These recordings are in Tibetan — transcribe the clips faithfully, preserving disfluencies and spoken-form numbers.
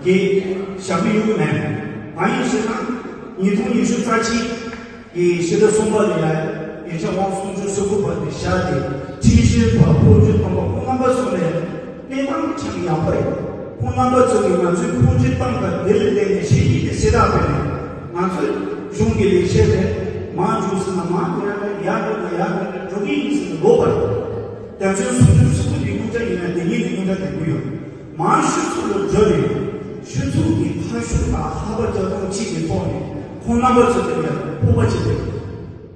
དེ་བཞག་གི་ཡོད་མེད། གང་ཡིན་ཞེ་ན། ཉིས་སྟོང་ཉི་ཤུ་རྩ་གཅིག་གི་ཕྱི་ཟླ་གསུམ་པ་ལ་ཡ་ཡིག་ཆ་དབང་སུམ་ཅུ་སོ་དགུ་པ་དེ་བཞག་སྟེ། ཁྲིམས་ཞིབ་པ་ཕོ་བྲང་དང་པོ་ཁོང་རྣམ་པ་ཚོ་ལ་གནས་སྟངས་ཆ་ཡག་པོ་རེད། ཁོང་རྣམ་པ་ཚོ་གིས་ང་ཚོའི་ཕོ་བྲང་དང་པོ་དེ་ལ་བརྟེན་ནས་ཤེས་ཡིན་གྱི་གསལ་བསྒྲགས་སྤེལ་ནས། ང་ཚོའི་གཞུང་གི་ལས་བྱེད་རེད། མར་འགྲོ་ཟེར་ན་མར་འགྲོ་ཡ་རེད། ཡར་འགྲོ་ན་ཡར་འགྲོ་རེད། འགྲོ་གི་ཡིན་ཟེར་ན་འགྲོ་བ་རེད། དོན་ཚན་སུམ་ཅུ་སོ་དགུ་དེ་དངུལ་ཀྲམ་ཡིན་ན་དེ་ཉིད་དེ་དངུལ་ཀྲམ་དེ་དགོས་ཡོད། མར་ཤུ་ཚོ་ལ་འགྲོ་ནས་ཤུ་ཚོ་གི་ཕར་ཤུ་དང་ལྷག་པ་རྒྱག་སྟངས་གཅིག་གི་ཐོག་ནས་ཁོང་རྣམ་པ་ཚོ་དེ་ལ་སྤོབས་པ་བྱེད་དགོས།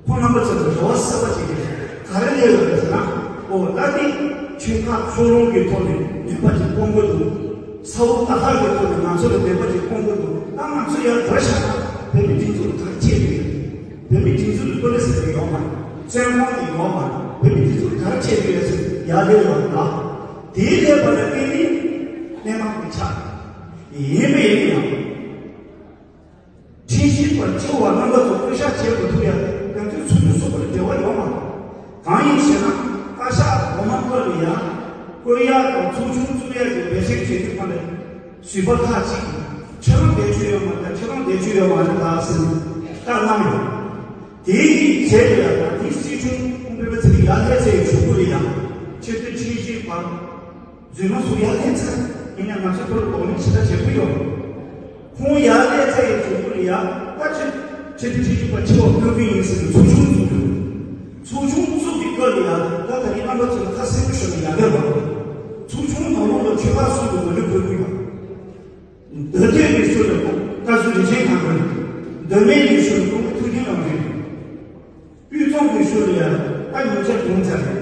ཁོང་རྣམ་པ་ཚོ་ལ་རེ་བ་གསར་པ་བྱེད་དགོས། ག་རེ་ལས་ཡོད་རེད་ཟེར་ན། ཨོ་ད་དེ་ཆོལ་ཁ་ཕྱོགས་ལྷུང་གི་ཐོག་ནས་ནུས་པ་ཅིག་སྤུངས་གི་འདུག་ས་འོག་ལྟ་ལྷག་གི་ཐོག་ནས་ང་ཚོ་ལ་འདོད་པ་ཅིག་སྤུངས་གི་འདུག་ད་ང་ཚོ་ཡར་འགྲོ་བཞག་ན་བོད་མི་སྒྲིག་འཛུགས་ག་རེ་བྱས་ཡོད་རེད། བོད་མི་སྒྲིག་འཛུགས་ལ་པོ་ལི་སི་དེ་ཡོད་མ་རེད། བཙོན་ཁང་དེ་ཡོད་མ་རེད། བོད་མི་སྒྲིག་འཛུགས་ག་རེ་བྱས་ཡོད་རེད་ཟེར་ཡར་སླེབས་ཡོད་རེད་ད། དེའི་སླེབས་པ་ལ་བརྟེན་ནས་གནས་སྟངས་དེ་ཆགས། ཡིན་པ་ཡིན་ན་ཡང་། ཁྲིམས་ཞིབ་པ་ཆེ་བ་རྣམ་པ་ཚོ་བསྐོ་བཞག་བྱེད་དགོས་ཐུག་ཡ་དོན་ཚན་སུམ་ཅུ་སོ་དགུ་ལ་འབྲེལ་བ་ཡོད་མ་རེད། གང་ཡིན་ཞེ་ན། བཀའ་ཤག་འོག་མ་སྐོར་ལ་ཡ་བསྐོ་ཡ་དང་ཚོགས་ཆུང་བཙུགས་ཡ་གི་འབད་བརྩོན་བྱེད་དུས་ཁོ་ནས་ཟུར་པ་ཁག་ཅིག་ཁྱེད་རང་བསྡད་རྒྱུ་ཡོད་མ་རེད། ཁྱེད་རང་བསྡད་རྒྱུ་ཡོད་མ་རེད་ད་ཟེར་ནས་བཀའ་གནང་ཡོད། དེའི་རྗེས་ལ་ཡ་ད་དེའི་སྲིད་སྐྱོང་ཁོང་སྤེན་པ་ཚེ་རིང་ཡར་སླེབས་ཚར་ཡོད། ཆུ་བོ་ལ་ཡ་ཆེས་མཐོའི་ཁྲིམས་ཞིབ་པ། རྫུན་མ་སུ་ཡར་ལྷན་ཚ་ཡིན་ན་ང་ཚོ་བོད་ལ་གདོང་ལེན་ཞེ་དྲག་བྱེད་ཀྱི་ཡོད། ཁོང་ཡར་ལྷན་ཚ་ཡི་གྲོས་མོལ་ཡ་ད་ཆེ་ཆེ་དུ་ཆེ་ཆེ་པ་ཆེ་བ་བཀོད་ཀྱི་ཡིན་ཟེར་ནས་ཚོགས་ཆུང་བཙུགས་ཡོད། ཚོགས་ཆུང་བཙུགས་པའི་སྐབས་ལ་ཡ་ད་ད་རིང་རྣམ་པ་ཚོ་ལ་ཁ་གསལ་པོ་ཞུ་ན་ཡག་གི་རེད་པ། ཚོགས་ཆུང་ནང་ལོགས་ལ་ཆོལ་ཁ་གསུམ་དུ་མ་འགྲོ་དགོས་ཀྱི་ཡོད། མདོ་སྟོད་ཀྱི་ཕྱོགས་ལ་བཀའ་ཟུར་རིན་ཆེན་སྒང་དྲུང་། མདོ་སྨད་ཀྱི་ཕྱོགས་ལ་སྐུ་ངོ་ཐུབ་བསྟན་རྣམ་རྒྱལ། དབུས་གཙང་གི་ཕྱོགས་ལ་ཡང་ད་ཉོ་ཆ་གྱོང་ཚར་རེད།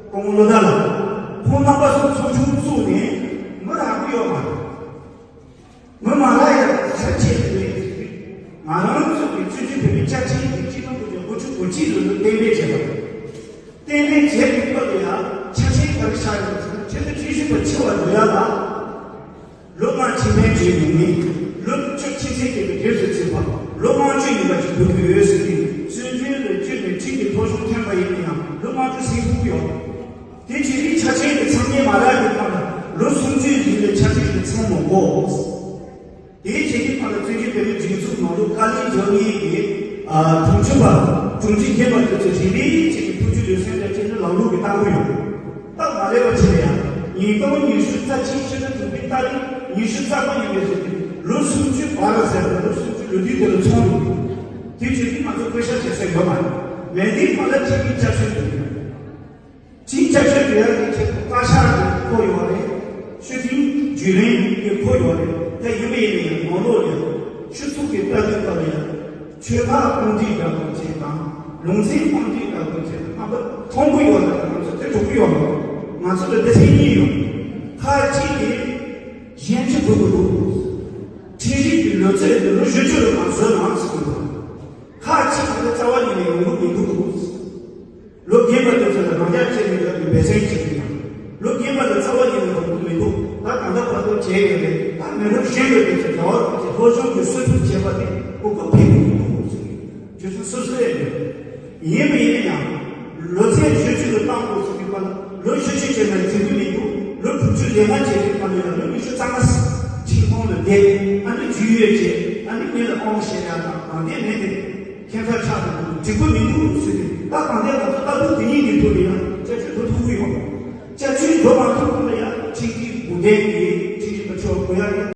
སྐུ་ངོ་བློ་བདག་ལགས། ཁོང་རྣམ་པ་ཚོ་ཚོགས་ཆུང་བཙུགས་ནས་མི་རག་གི་ཡོད་མ་རེད། མི་མ་རག་ཡ་ཆ་ཆེ་རེད། ང་རང་ཚོ་གི་སྤྱི་འཐུས་བོད་མི་བཅའ་ཁྲིམས་ཀྱི་སྤྱི་ནོར་དགུ་བཅུ་གོ་གཅིག་ལོ་ལོ་གཏན་འབེབས་བྱས་པ་རེད། གཏན་འབེབས་བྱས་པའི་སྐབས་ལ་ཡང་ཆ་ཤས་ག་རེ་ཆགས་ཡོད་ཟེར་ན། ཆེས་མཐོའི་ཁྲིམས་ཞིབ་པ་ཆེ་བ་འགྲོ་ཡ་ལ། ལོ་ལྔ་ཁྲིམས་དཔོན་བྱས་ཡོང་མིན། ལོ་བཅུ་ཁྲིམས་སེལ་བྱས་པའི་དུས་སུ་ཚུད་པ། ལོ་ལྔ་བཅུ་ཡིན་པ་ཞིག་དགོས་ཀྱི་ཡོད་ཟེར་ཏེ། སྲིད་འཛིན་ལ་བསྐྱོན་ནས་ཁྲིམས་ཀྱི་ཐོ་གཞུང་ཐོན་པ་ཡིན་ན་ཡང་ལོ་ལྔ་བཅུ་ཟིན་ཐུབ་ཀྱི་ཡོད། དེ་བྱས་ཏེ་ཆ་ཤས་ཀྱི་ཚང་མས་མ་རག་གི་སྟེང་ལ་ལོ་སུམ་ཅུའི་རིང་ལ་ཆ་ཤས་ཀྱི་ཚང་མ་དགོས། དེའི་རྗེས་ཀྱི་ཐོག་ལ་བཙན་བྱོལ་བོད་མིའི་སྒྲིག་འཛུགས་ནང་ལོ་དཀའ་ལས་བརྒྱབ་མཁན་གྱི་ཨ་དྲུང་ཆེ་བ་དྲུང་ཆེ་རྒན་པ་དེ་ཚོ་རེ་རེ་བྱས་ནས་ཐུགས་རྗེ་ལོས་གསོན་དང་བཅས་ནས་ལམ་ལུགས་ཀྱི་བཏང་གི་ཡོད། སྟབས་མ་ལེགས་པ་ཆེ་ཡང་ཉིས་སྟོང་ཉི་ཤུ་རྩ་གཅིག་ཕྱི་ཟླ་དྲུག་པའི་ཏ་རིག་ཉི་ཤུ་རྩ་དགུ་ཉིན་མོ་ཟེར་ཏེ་ལོ་སུམ་ཅུ་བར་ཟེར་ཏེ་ལོ་སུམ་ཅུ་ལོ་དུས་དེ་ལ་ཚོགས་འདུ། དེ་བྱས་ཏེ་ང་ཚོ་བསྐོ་བཞག་བྱེད་ས་ཡོད་མ་རེད། མེད་དུས་ཁོ་ལ་ཁྲིམས་ཀྱི་བསྐྱར་བཅོས་འདུག་ཁྲིམས་བསྐྱར་བཅོས་འདི་ཡང་གི་ཆེད་དུ་བཀའ་ཤག་གི་ཁོ་ཡོད་རེད། ཤོད་ཐེངས་བརྒྱུད་ལེན་གྱི་ཁོ་ཡོད་རེད། དེ་ཡིན་པ་ཡིན་ན་ཡང་ནང་ལོགས་ལ་ཡང་ཆོས་ཚོགས་ཀྱི་ལྟ་གྲུབ་ལྟར་ཡང་ཆོལ་ཁ་དཔུང་སྒྲིག་འདྲ་པོ་བྱས་དང་ལུང་ཚན་དཔུང་སྒྲིག་འདྲ་པོ་བྱས་དང་རྣམ་པ་མཐོན་པོ་ཡོད་ལ་ང་ཚོ་དེ་གྲུབ་ཀྱི་ཡོད་མ་རེད། ང་ཚོ་ལ་སྡེ་ཚན་གཉིས་ཡོད། ཁག་གཅིག་གིས་གཞན་གྱི་དགོས་ཀྱི་འདུག་ཁྲིམས་ཞིབ་ཀྱི་ལོ་ཚད་དེ་ལོ་བཞི་བཅུ་ལ་མ་བཟོས་ན་ཟེར་གྱི་འདུག་ཁག་གཅིག་གི་རྩ་བ་ཉིད་ནས་ཡོང་གི་མི་འདུག་ལོ་རྒན་པ་དེ་ཚོ་ལ་རང་འཇགས་བྱེད་མི་འདོད་པའི་འབད་བརྩོན་བྱེད་ཀྱི་ཡོད། ལོ་རྒན་པ་ལ་རྩ་བ་ཉིད་ནས་ཡོང་གི་མི་འདུག་ད་ད་ལྟ་བར་དུ་བྱས་ཡོད་རེད། ད་མི་རབས་གཞོན་པ་དེ་ཚོ་རྒྱ་བར་དུ་སློབ་སྦྱོང་གི་སྲོལ་ཕུགས་བྱས་པ་དེ་གོ་སྐབས་ཕན་གྱི་མི་འདུག་ཟེར་གྱི་ཡོད། དེ་ཚོ་སོ་སོ་ཡང་ཡོད། ཡིན་པ་ཡིན་ན་ཡང་ལོ་ཚད་བཞི་བཅུ་ལ་བཏང་དགོས་ཟེར་གྱི་པ་ལ་ལོ་བཞི་བཅུ་བྱས་ན་འགྲིག་གི་མི་འདུག་ལོ་དྲུག་ཅུ་ལས་མ་བྱས་པའི་པ་ལ་ཡང་ལོ་ཉི་ཤུ་རྩ་ལྔ་ཁྲིམས་ཁང་ལ་བསྡད། ཨ་ནི་རྒྱུས་ཡོད་བྱས། ཨ་ནི་མི་ལ་དབང་བཤད་ཡ་དང་དང་དེ་མེད་དེ། ཁྱད་མཚར་ཆགས་འདུག་འགྲིག་པོ་མི་འདུག་ཟེར་ཏེ། ད་གང་ལྟར་ང་ཚོ་ལྟ་གྲུབ་དེ་གཉིས་ཀྱི་ཐོག་ནས་ཡང་བསྐྱར་བཅོས་འགྲོ་ཐུབ་